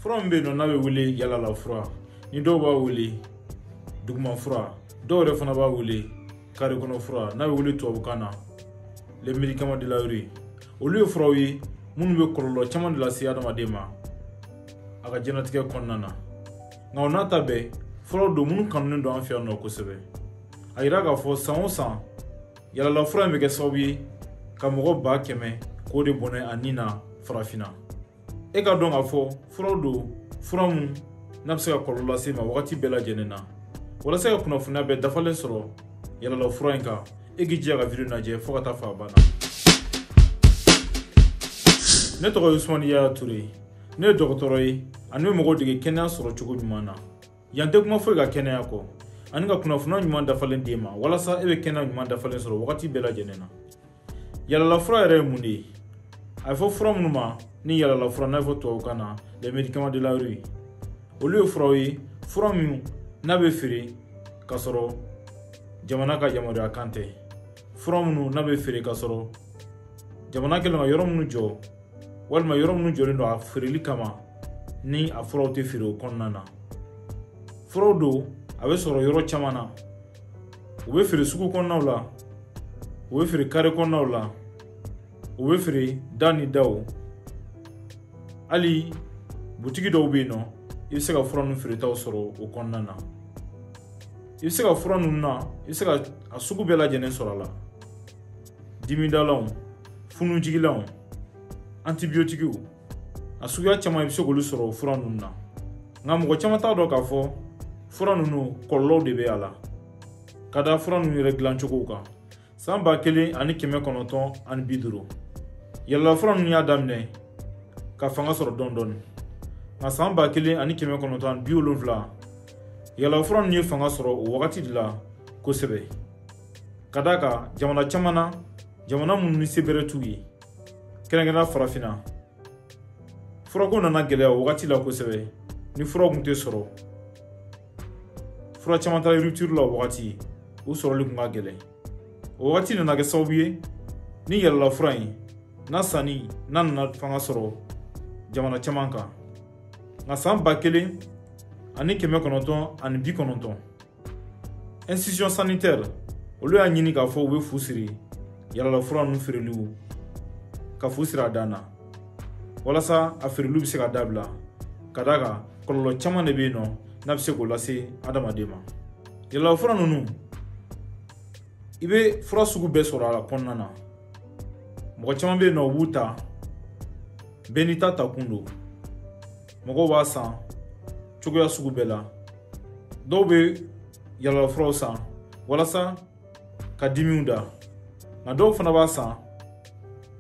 Fura min bɛ yen nɔ n'a bɛ wele yalala fura, ni dɔw b'a wele duguma fura, dɔw yɛrɛ fana b'a wele kare kɔnɔ fura, n'a bɛ wele tubabukan na les médicaments de la rue. Olu ye furaw ye minnu bɛ kɔlɔlɔ caman de lase adamaden ma a ka diɲɛlatigɛ kɔnɔna na. Nka o n'a ta bɛɛ, furaw don minnu kanunen don an fɛ yan nɔ kosɛbɛ. A yira k'a fɔ san o san yalala fura in bɛ kɛ sababu ye ka mɔgɔ 100,000 k'o de bɔnɛ a nin na farafinna. E ka dɔn k'a fɔ furaw don, fura mun n'a bɛ se ka kɔlɔlɔ lase ma wagati bɛɛ lajɛlen na. Walasa ka kunnafoniya bɛɛ dafalen sɔrɔ yalala fura in kan, e k'i jija ka video lajɛ fo ka taa fɔ a banna. Ne tɔgɔ ye Usumani Yaya Ture, ne ye dɔgɔtɔrɔ ye ani bɛ mɔgɔw dege kɛnɛya sɔrɔ cogo ɲuman na. Yan tɛ kuma foyi ka kɛnɛya kɔ ani ka kunnafoniya ɲuman dafalen d'e ma walasa e bɛ kɛnɛya ɲuman dafalen sɔrɔ wagati bɛɛ lajɛlen na. Yalala fura yɛrɛ ye mun de ye? A bɛ fɔ fura minnu ma ni yalala fura, n'a bɛ fɔ tubabukan na les médicaments de la rue, olu ye furaw ye, fura minnu n'a bɛ feere k'a sɔrɔ jamana ka yamaruya kan tɛ, fura minnu n'a bɛ feere k'a sɔrɔ jamana kɛlen ka yɔrɔ minnu jɔ walima yɔrɔ minnu jɔlen don a feereli kama, ni a furaw tɛ feere o kɔnɔna na. Furaw don, a bɛ sɔrɔ yɔrɔ caman na, u bɛ feere sugu kɔnɔnaw la, u bɛ feere kare kɔnɔnaw la, u bɛ feere da ni daw, hali butigi dɔw bɛ yen nɔ, i bɛ se ka fura ninnu feeretaw sɔrɔ o kɔnɔna na. I bɛ se ka fura ninnu na, i bɛ se ka a sugu bɛɛ lajɛlen sɔrɔ a la: dimidalanw, funujigilanw, antibiotiques, a suguya caman i bɛ se k'olu sɔrɔ o fura ninnu na. Nka mɔgɔ caman t'a dɔn k'a fɔ fura ninnu kɔlɔlɔw de bɛ a la ka da fura ninnu yɛrɛ dilancogow kan. San 1950, yalala fura ninnu y'a daminɛ ka fanga sɔrɔ dɔɔni dɔɔni. Nka san 1970, yalala fura ninnu ye fanga sɔrɔ o wagati de la kosɛbɛ, ka d'a kan jamana caman na, jamana minnu ni se bɛrɛ t'u ye, kɛrɛnkɛrɛnnenya farafinna, furako nana gɛlɛya o wagati la kosɛbɛ. Ni furaw tun tɛ sɔrɔ, fura caman taara rupture la o wagati, o sɔrɔli tun ka gɛlɛn. O wagati nana kɛ sababu ye ni yalala fura in n'a sanni n'a nana fanga sɔrɔ jamana caman kan. Nka san 1990, institution sanitaire olu y'a ɲini k'a fɔ u bɛ fu siri yalala fura ninnu feereliw, ka fu siri a dan na walasa a feereliw bɛ se ka dabila, ka d'a kan kɔlɔlɔ caman de bɛ yen nɔ n'a bɛ se k'o lase adamaden ma. Yalala fura ninnu, i bɛ fura sugu bɛɛ sɔrɔ a kɔnɔna na. Mɔgɔ caman bɛ yen nɔ, u b'u ta, bɛɛ n'i ta takun don. Mɔgɔw b'a san cogoya sugu bɛɛ la. Dɔw bɛ yalala furaw san walasa ka dimiw da, nka dɔw fana b'a san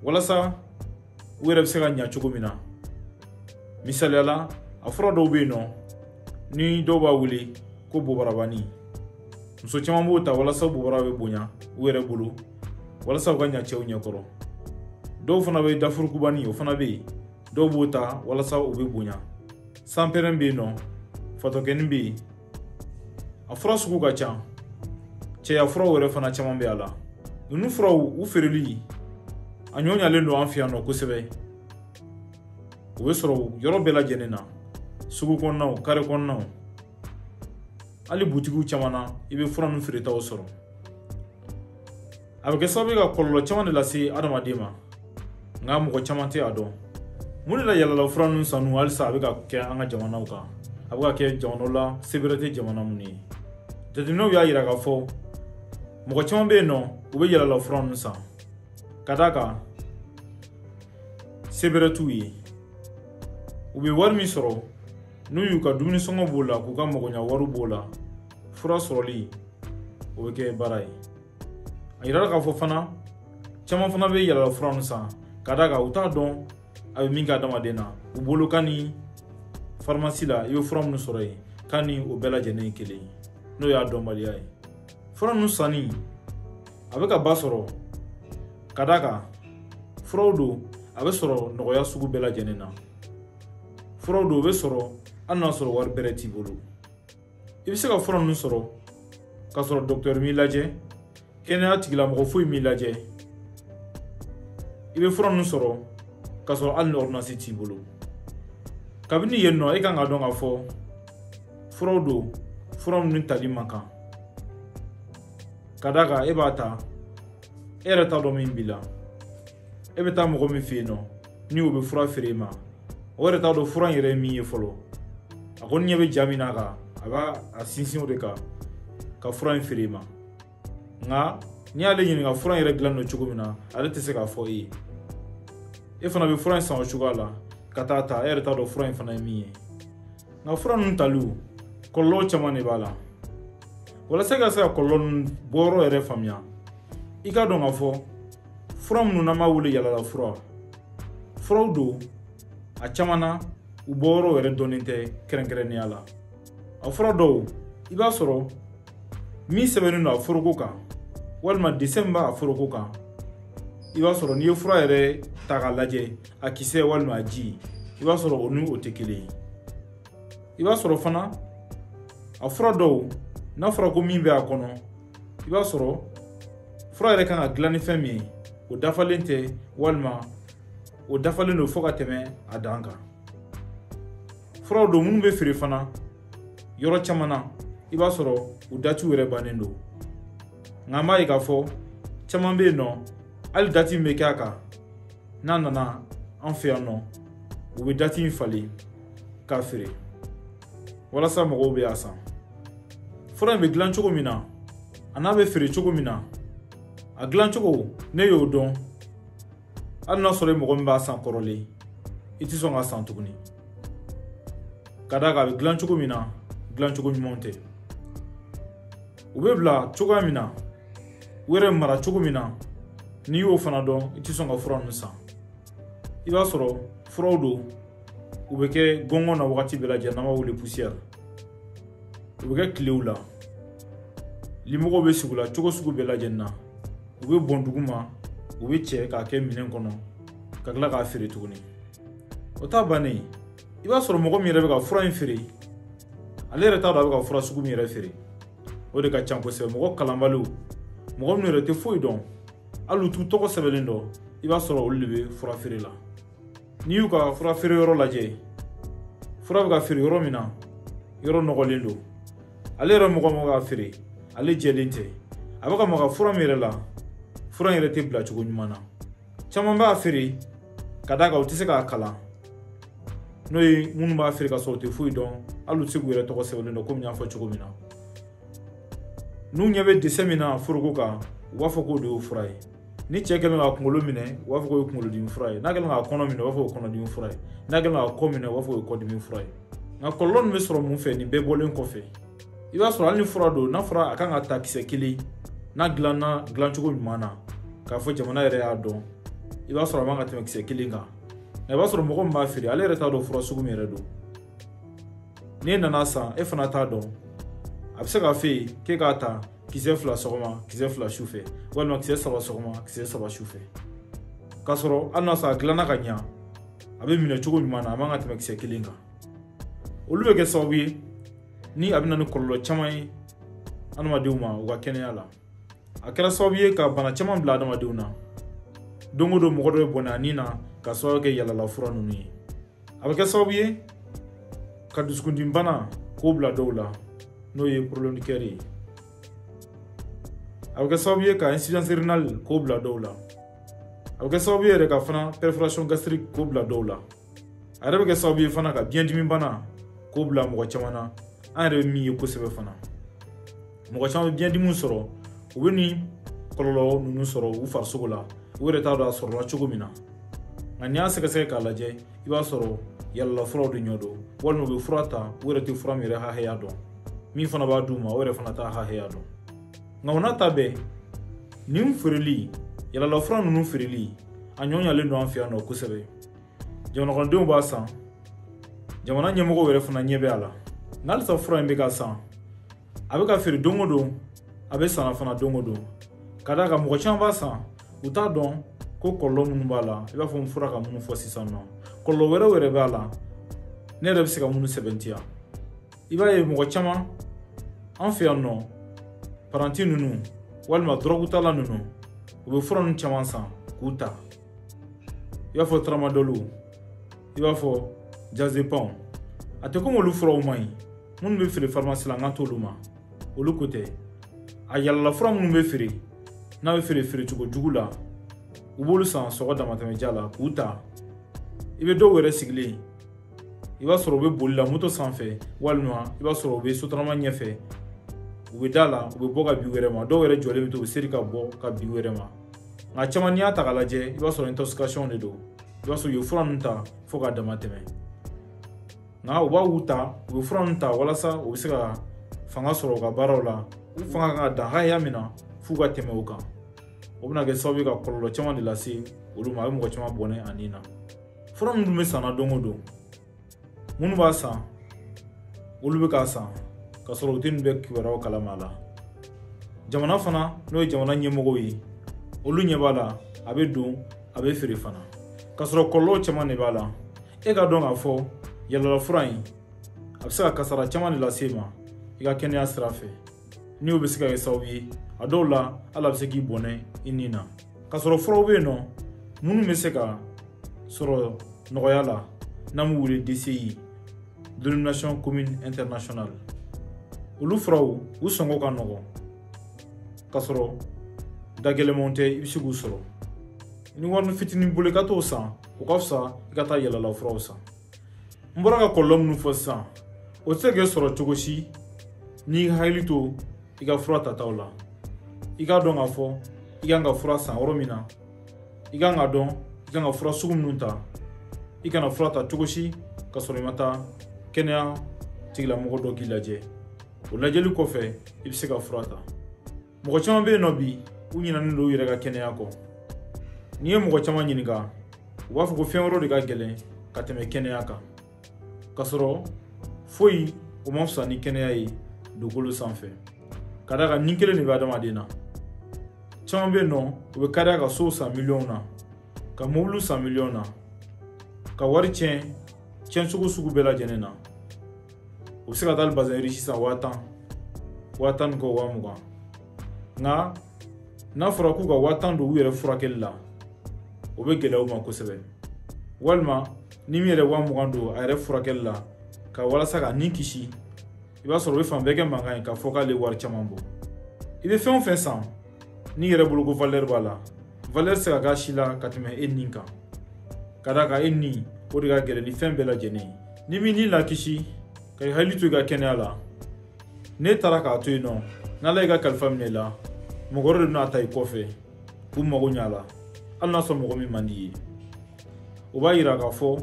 walasa u yɛrɛ bɛ se ka ɲa cogo min na. Misaliya la, a fura dɔw bɛ yen nɔ ni dɔw b'a wele ko bobarabani, muso caman b'o ta walasa bobara bɛ bonya u yɛrɛ bolo, walasa u ka ɲa cɛw ɲɛkɔrɔ. Dɔw fana bɛ dafurukubani, o fana bɛ yen, dɔw b'o ta walasa u bɛ bonya. Sanpɛrɛn bɛ yen nɔ, fatɔkɛni bɛ yen, a fura sugu ka ca. Cɛya furaw yɛrɛ fana caman bɛ a la. Ninnu furaw u feereli a ɲɔ ɲalen don an fɛ yan nɔ kosɛbɛ. U bɛ sɔrɔ yɔrɔ bɛɛ lajɛlen na, sugu kɔnɔnaw, kare kɔnɔnaw, hali butigiw caman na, i bɛ fura ninnu feeretaw sɔrɔ. A bɛ kɛ sababu ye ka kɔlɔlɔ caman de lase adamaden ma, nka mɔgɔ caman tɛ a dɔn. Mun de la yalala fura ninnu sanni halisa a bɛ ka kɛ an ka jamanaw kan, a bɛ ka kɛ jamanaw la se bɛrɛ tɛ jamana minnu ye? Jateminɛw y'a yira k'a fɔ mɔgɔ caman bɛ yen nɔ, u bɛ yalala fura ninnu san ka d'a kan se bɛrɛ t'u ye. U bɛ wari min sɔrɔ, n'u y'u ka dumuni sɔngɔ b'o la, k'u ka magoɲa wariw b'o la, fura sɔrɔli o bɛ kɛ baara ye. A yirala k'a fɔ fana caman fana bɛ yalala fura ninnu san ka d'a kan u t'a dɔn a bɛ min kɛ adamaden na. U bolo kan ni farimasi la, i bɛ fura minnu sɔrɔ yen, kan ni o bɛɛ lajɛlen ye kelen ye, n'o y'a dɔnbaliya ye. Fura ninnu sanni a bɛ ka ba sɔrɔ ka d'a kan furaw don, a bɛ sɔrɔ nɔgɔya sugu bɛɛ lajɛlen na. Furaw don, o bɛ sɔrɔ hali n'a sɔrɔ wari bɛrɛ t'i bolo. I bɛ se ka fura ninnu sɔrɔ k'a sɔrɔ dɔgɔtɔrɔ m'i lajɛ, kɛnɛya tigilamɔgɔ foyi m'i lajɛ. I bɛ fura ninnu sɔrɔ k'a sɔrɔ hali ni ordonnance t'i bolo. Kabini yen nɔ, e kan ka dɔn k'a fɔ furaw don, fura minnu tali man kan. Ka d'a kan e b'a ta, e yɛrɛ t'a dɔn min b'i la. E bɛ taa mɔgɔ min fɛ yen nɔ, ni o bɛ fura feere i ma, o yɛrɛ t'a dɔn fura in yɛrɛ ye min ye fɔlɔ. A kɔni ɲɛ bɛ ja min n'a kan, a b'a a sinsin o de kan ka fura in feere i ma. Nka n'i y'ale ɲininka fura in yɛrɛ dilan don cogo min na, ale tɛ se k'a fɔ e ye. E fana bɛ fura in san o cogoya la ka taa ta, e yɛrɛ t'a dɔn fura in fana ye min ye. Nka fura ninnu taliw, kɔlɔlɔ caman de b'a la. Walasa i ka se ka kɔlɔlɔ ninnu bɔyɔrɔ yɛrɛ faamuya, i k'a dɔn k'a fɔ fura minnu n'an b'a wele yalala fura, furaw don a caman na u bɔyɔrɔ yɛrɛ dɔnnen tɛ kɛrɛnkɛrɛnnenya la. A fura dɔw, i b'a sɔrɔ min sɛbɛnnen don a foroko kan, walima dessin min b'a foroko kan, i b'a sɔrɔ n'i ye fura yɛrɛ ta k'a lajɛ, a kisɛ walima a ji, i b'a sɔrɔ o ni o tɛ kelen ye. I b'a sɔrɔ fana a fura dɔw, n'a fɔra ko min bɛ a kɔnɔ, i b'a sɔrɔ fura yɛrɛ kan ka dilan ni fɛn min ye, o dafalen tɛ, walima o dafalen don fo ka tɛmɛ a dan kan. Furaw don minnu bɛ feere fana yɔrɔ caman na, i b'a sɔrɔ u datiw yɛrɛ bannen don. Nka an b'a ye k'a fɔ caman bɛ yen nɔ, hali dati min bɛ kɛ a kan, n'a nana an fɛ yan nɔ, u bɛ dati in falen k'a feere walasa mɔgɔw bɛ a san. Fura in bɛ dilan cogo min na, a n'a bɛ feere cogo min na, a dilan cogo ne y'o dɔn. Hali n'a sɔrɔ e mɔgɔ min b'a san kɔrɔlen, i tɛ sɔn k'a san tuguni. Ka d'a kan a bɛ dilan cogo min na, dilan cogo ɲuman tɛ. U bɛ bila cogoya min na, u yɛrɛ mara cogo min na, n'i y'o fana dɔn, i tɛ sɔn ka fura ninnu san. I b'a sɔrɔ furaw don, u bɛ kɛ gɔngɔn na wagati bɛɛ lajɛlen, n'an b'a wele poussière. U bɛ kɛ tilew la, limɔgɔw bɛ sigi u la cogo sugu bɛɛ lajɛlen na. U bɛ bɔn dugu ma, u bɛ cɛ k'a kɛ minɛn kɔnɔ ka tila k'a feere tuguni. O t'a bannen, i b'a sɔrɔ mɔgɔ min yɛrɛ bɛ ka fura in feere, ale yɛrɛ t'a dɔn a bɛ ka fura sugu min yɛrɛ feere. O de ka ca kosɛbɛ. Mɔgɔ kalanbaliw, mɔgɔ minnu yɛrɛ tɛ foyi dɔn, hali u t'u tɔgɔ sɛbɛnnen dɔn, i b'a sɔrɔ olu de bɛ fura feere la. N'i y'u ka fura feere yɔrɔ lajɛ, fura bɛ ka feere yɔrɔ min na, yɔrɔ nɔgɔlen don. Ale yɛrɛ mɔgɔ min bɛ ka feere, ale jɛlen tɛ. A bɛ ka maga fura min yɛrɛ la, fura in yɛrɛ tɛ bila cogo ɲuman na. Caman b'a feere ka d'a kan u tɛ se k'a kalan. N'o ye minnu b'a feere ka sɔrɔ u tɛ foyi dɔn, hali u tɛ se k'u yɛrɛ tɔgɔ sɛbɛnnen dɔn komi n y'a fɔ cogo min na. N'u ɲɛ bɛ dɛsɛ min na foroko kan, u b'a fɔ k'o de y'o fura ye. Ni cɛ kɛlen k'a kunkolo minɛ, u b'a fɔ k'o ye kunkolodimi fura ye. N'a kɛlen k'a kɔnɔ minɛ, u b'a fɔ k'o ye kɔnɔdimi fura ye. N'a kɛlen k'a kɔ minɛ, u b'a fɔ k'o ye kɔdimi fura ye. Nka kɔlɔlɔ ninnu bɛ sɔrɔ mun fɛ nin bɛɛ bɔlen kɔfɛ? I b'a sɔrɔ hali ni fura don, n'a fɔra a kan ka ta kisɛ kelen, n'a dilanna dilancogo ɲuman na, k'a fɔ jamana yɛrɛ y'a dɔn, i b'a sɔrɔ a man ka tɛmɛ kisɛ kelen kan. Nka i b'a sɔrɔ mɔgɔ min b'a feere, ale yɛrɛ t'a dɔn fura sugu min yɛrɛ don. N'e nana san, e fana t'a dɔn. A bɛ se k'a f'e ye k'e k'a ta kisɛ 2 sɔgɔma, kisɛ 2 su fɛ, walima kisɛ 3 sɔgɔma, kisɛ 3 su fɛ. K'a sɔrɔ hali n'a sɔrɔ a dilanna ka ɲa, a bɛ minɛ cogo ɲuman na, a man ka tɛmɛ kisɛ kelen kan. Olu bɛ kɛ sababu ye ni a bɛ na ni kɔlɔlɔ caman ye adamadenw ma u ka kɛnɛya la. A kɛra sababu ye ka bana caman bila adamadenw na. Don o don mɔgɔ dɔ bɛ bɔnɛ a nin na ka sababu kɛ yalala fura ninnu ye. A bɛ kɛ sababu ye ka dusukundimi-bana k'o bila dɔw la, n'o ye problème de cœur ye. A bɛ kɛ sababu ye ka insuffisance rénale k'o bila dɔw la. A bɛ kɛ sababu ye yɛrɛ ka fana perforation gastrique k'o bila dɔw la. A yɛrɛ bɛ kɛ sababu ye fana ka biyɛndimi-bana k'o bila mɔgɔ caman na. An yɛrɛ bɛ min ye kosɛbɛ fana, mɔgɔ caman bɛ biyɛndimiw sɔrɔ, u bɛ nin kɔlɔlɔ ninnu sɔrɔ u farisogo la, u yɛrɛ t'a dɔn a sɔrɔla cogo min na. Nka n'i y'a sɛgɛsɛgɛ k'a lajɛ, i b'a sɔrɔ yalala furaw de ɲɔ don, walima u bɛ fura ta, u yɛrɛ tɛ fura min yɛrɛ hakɛya dɔn, min fana b'a d'u ma, o yɛrɛ fana t'a hakɛya dɔn. Nka o n'a ta bɛɛ, nin feereli, yalala fura ninnu feereli, a ɲɔ ɲalen don an fɛ yan nɔ kosɛbɛ. Jamanakɔnɔdenw b'a san, jamana ɲɛmɔgɔw yɛrɛ fana ɲɛ bɛ a la. Nka halisa fura in bɛ ka san, a bɛ ka feere don o don, a bɛ san fana don o don. Ka d'a kan mɔgɔ caman b'a san, u t'a dɔn ko kɔlɔlɔ minnu b'a la, i b'a fɔ n fɔra ka minnu fɔ sisan nɔ, kɔlɔlɔ wɛrɛw yɛrɛ b'a la, ne yɛrɛ bɛ se ka minnu sɛbɛntiya. I b'a ye mɔgɔ caman an fɛ yan nɔ, paranti ninnu walima dɔrɔgutala ninnu, u bɛ fura ninnu caman san k'u ta. I b'a fɔ tramadol, i b'a fɔ Diazépam a tɛ komi olu furaw man ɲi minnu bɛ feere farimasi la n kan t'olu ma olu ko tɛ a yalala fura minnu bɛ feere n'a bɛ feere feerecogo jugu la u b'olu san sɔgɔ damatɛmɛja la k'u ta i bɛ dɔw yɛrɛ sigilen i b'a sɔrɔ u bɛ boli la moto sanfɛ walima i b'a sɔrɔ u bɛ sotarama ɲɛfɛ u bɛ da la u bɛ bɔ ka bin u yɛrɛ ma dɔw yɛrɛ jɔlen bɛ to u bɛ seri ka bɔ ka bin u yɛrɛ ma nka caman n'i y'a ta k'a lajɛ i b'a sɔrɔ intoxication de don i b'a sɔrɔ u ye fura ninnu ta fo k'a dama tɛmɛ nka u b'a u ta u bɛ fura ninnu ta walasa u bɛ se ka fanga sɔrɔ u ka baaraw la u fanga kan ka dan hakɛya min na f'u ka tɛmɛ o kan o bɛna kɛ sababu ye ka kɔlɔlɔ caman de lase olu ma a bɛ mɔgɔ caman bɔnɛ a nin na fura ninnu dun bɛ san na don o don minnu b'a san olu bɛ k'a san ka sɔrɔ u tɛ nin bɛɛ kibaruyaw kalama la jamana fana n'o ye jamana ɲɛmɔgɔw ye olu ɲɛ b'a la a bɛ don a bɛ feere fana ka sɔrɔ kɔlɔlɔ caman de b'a la e ka dɔn k'a fɔ yalalafura in a bɛ se ka kasara caman de lase e ma i ka kɛnɛya sira fɛ n'o bɛ se ka kɛ sababu ye a dɔw la hali a bɛ se k'i bɔnɛ i nin na ka sɔrɔ furaw bɛ yen nɔ minnu bɛ se ka sɔrɔ nɔgɔya la n'an b'u wele DCI dénomination commune internationale olu furaw u sɔngɔ ka nɔgɔn ka sɔrɔ da gɛlɛmanw tɛ i bɛ se k'u sɔrɔ ni wari fitinin bolo i ka t'o san o ka fisa i ka taa yalala furaw san n bɔra ka kɔlɔlɔ minnu fɔ sisan o tɛ se k'e sɔrɔ cogo si n'i hakili to i ka fura tataw la i k'a dɔn k'a fɔ i kan ka fura san yɔrɔ min na i kan ka dɔn i kan ka fura sugu minnu ta i kana fura ta cogo si ka sɔrɔ i ma taa kɛnɛya tigilamɔgɔ dɔ k'i lajɛ o lajɛli kɔfɛ i bɛ se ka fura ta mɔgɔ caman bɛ yen nɔ bi u ɲinɛnen don u yɛrɛ ka kɛnɛya kɔ n'i ye mɔgɔ caman ɲininka u b'a fɔ ko fɛn wɛrɛw de ka gɛlɛn ka tɛmɛ kɛnɛya kan ka sɔrɔ foyi o ma fisa ni kɛnɛya ye dugukolo sanfɛ ka d'a kan nin kelen de bɛ adamaden na caman bɛ yen nɔ u bɛ kariya ka sow san miliyɔn na ka mobiliw san miliyɔn na ka wari tiɲɛ tiɲɛcogo sugu bɛɛ lajɛlen na u bɛ se ka taa bazɛn riche san 10,000 10,000 ni kɔ 20,000 nka n'a fɔra k'u ka 10,000 don u yɛrɛ furakɛli la o bɛ gɛlɛya u ma kosɛbɛ walima ni min yɛrɛ 20,000 don a yɛrɛ furakɛli la ka walasa ka nin kisi i b'a sɔrɔ o bɛ fan bɛɛ kɛ mankan ye k'a fɔ k'ale wari caman bɔ i bɛ fɛn o fɛn san n'i yɛrɛ bolo ko valeur b'a la valeur tɛ se ka k'a si la ka tɛmɛ e nin kan ka d'a kan e nin o de ka gɛlɛn ni fɛn bɛɛ lajɛlen ye ni min n'i lakisi ka i hakili to i ka kɛnɛya la n'e taara k'a to yen nɔ n'Ala y'i ka kalifa minɛ i la mɔgɔ wɛrɛ de bɛna ta i kɔfɛ k'u mago ɲɛ a la hali n'a sɔrɔ mɔgɔ min man di i ye o b'a yira k'a fɔ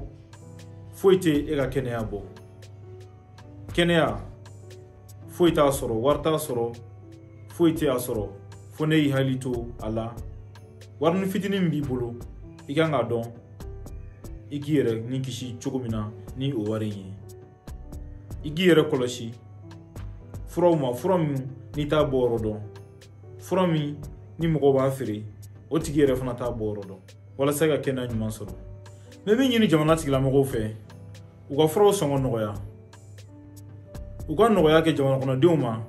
foyi tɛ e ka kɛnɛya bɔ kɛnɛya foyi t'a sɔrɔ wari t'a sɔrɔ foyi tɛ a sɔrɔ fo ne y'i hakili to a la warini fitinin min b'i bolo i kan k'a dɔn i k'i yɛrɛ ni kisi cogo min na ni o wari in ye i k'i yɛrɛ kɔlɔsi furaw ma fura min n'i t'a bɔ yɔrɔ dɔn fura min ni mɔgɔw b'a feere o tigi yɛrɛ fana t'a bɔ yɔrɔ dɔn walasa i ka kɛnɛya ɲuman sɔrɔ n bɛ min ɲini jamana tigilamɔgɔw fɛ u ka furaw sɔngɔ nɔgɔya u ka nɔgɔya kɛ jamana kɔnɔdenw ma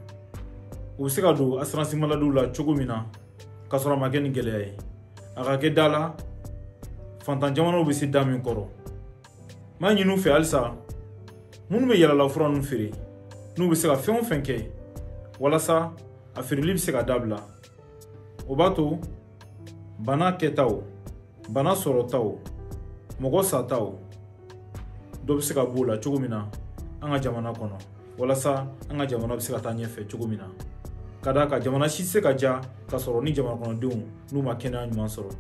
u bɛ se ka don assurance maladie la cogo min na ka sɔrɔ a ma kɛ ni gɛlɛya ye a ka kɛ da la fantan jamanaw bɛ se da min kɔrɔ n b'a ɲini u fɛ halisa minnu bɛ yalala fura ninnu feere n'u bɛ se ka fɛn o fɛn kɛ walasa a feereli bɛ se ka dabila o b'a to bana kɛtaw bana sɔrɔtaw mɔgɔ sataw dɔ bɛ se ka b'o la cogo min na an ka jamana kɔnɔ walasa an ka jamana bɛ se ka taa ɲɛfɛ cogo min na ka d'a kan jamana si tɛ se ka ja ka sɔrɔ ni jamana kɔnɔdenw n'u ma kɛnɛya ɲuman sɔrɔ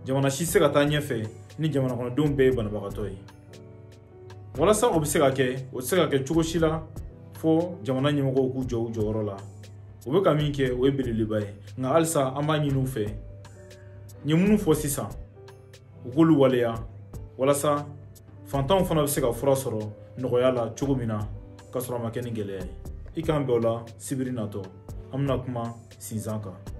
jamana si tɛ se ka taa ɲɛfɛ ni jamana kɔnɔdenw bɛɛ ye banabagatɔ ye walasa o bɛ se ka kɛ o tɛ se ka kɛ cogo si la fo jamana ɲɛmɔgɔw k'u jɔ u jɔyɔrɔ la u bɛ ka min kɛ o ye belebeleba ye nka halisa an b'a ɲini u fɛ n ye minnu fɔ sisan u k'olu waleya walasa fantanw fana bɛ se ka fura sɔrɔ nɔgɔya la cogo min na ka sɔrɔ a ma kɛ ni gɛlɛya ye i k'an bɛn o la sibiri natɔ an bɛna kuma sinzan kan.